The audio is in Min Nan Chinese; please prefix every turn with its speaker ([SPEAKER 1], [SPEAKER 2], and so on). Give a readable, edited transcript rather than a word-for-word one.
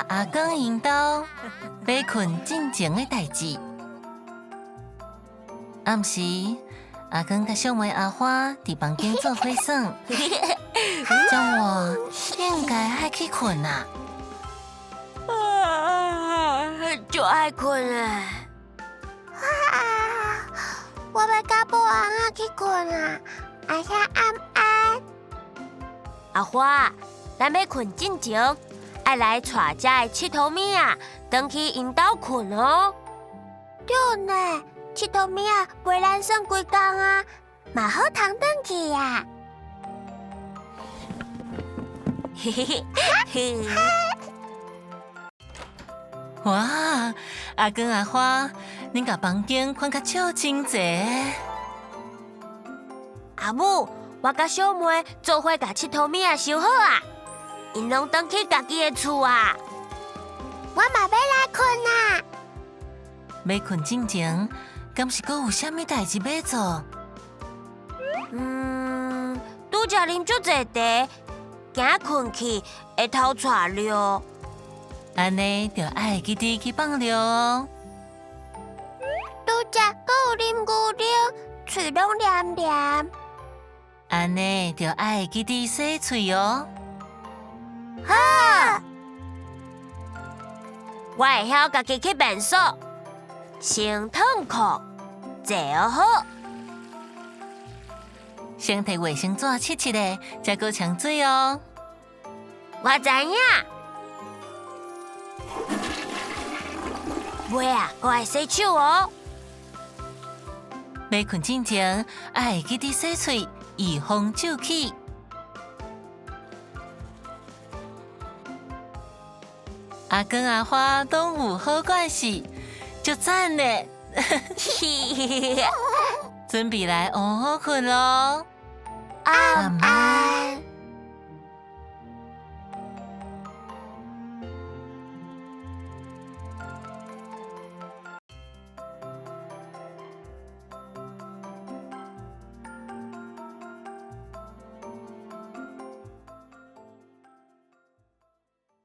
[SPEAKER 1] 佮阿光𪜶兜欲睏進前的代誌。暗時，阿光佮小妹阿花佇房間做伙耍，這晚應該愛去睏啊。
[SPEAKER 2] 啊，足愛睏啊！
[SPEAKER 3] 啊，我欲佮寶翁仔去睏啊！阿兄晚安。
[SPEAKER 2] 阿花，咱欲睏進前，愛來帶遮的𨑨迌物仔，轉去𪜶兜睏哦。
[SPEAKER 3] 對呢，𨑨迌物仔陪咱耍規工啊，嘛好通轉去啊。
[SPEAKER 2] 嘿嘿嘿。
[SPEAKER 1] 哇，阿光阿花，恁共房間看甲足整齊。
[SPEAKER 2] 阿母，我佮小妹做伙共𨑨迌物仔收好啊，𪜶攏轉去家己的厝啊。
[SPEAKER 3] 我嘛欲來睏啊！
[SPEAKER 1] 欲睏進前，敢是閣有啥物代誌欲做？
[SPEAKER 2] 嗯，拄才啉足濟茶，驚睏去會頭掣尿。
[SPEAKER 1] 按呢就愛會記得去放尿哦。
[SPEAKER 3] 拄才閣有啉牛奶，喙攏黏黏。
[SPEAKER 1] 按呢就愛會記得洗喙哦。
[SPEAKER 3] 好，
[SPEAKER 2] 我會曉家己去便所，先褪褲，坐好。
[SPEAKER 1] 先提衛生紙拭拭咧，才閣沖水哦。
[SPEAKER 2] 我知影。尾啊，閣愛洗手哦。
[SPEAKER 1] 欲睏進前，愛會記得洗喙，預防蛀齒。阿光阿花攏有好關係，足讚呢！準備來好好睏囉。
[SPEAKER 3] 晚安。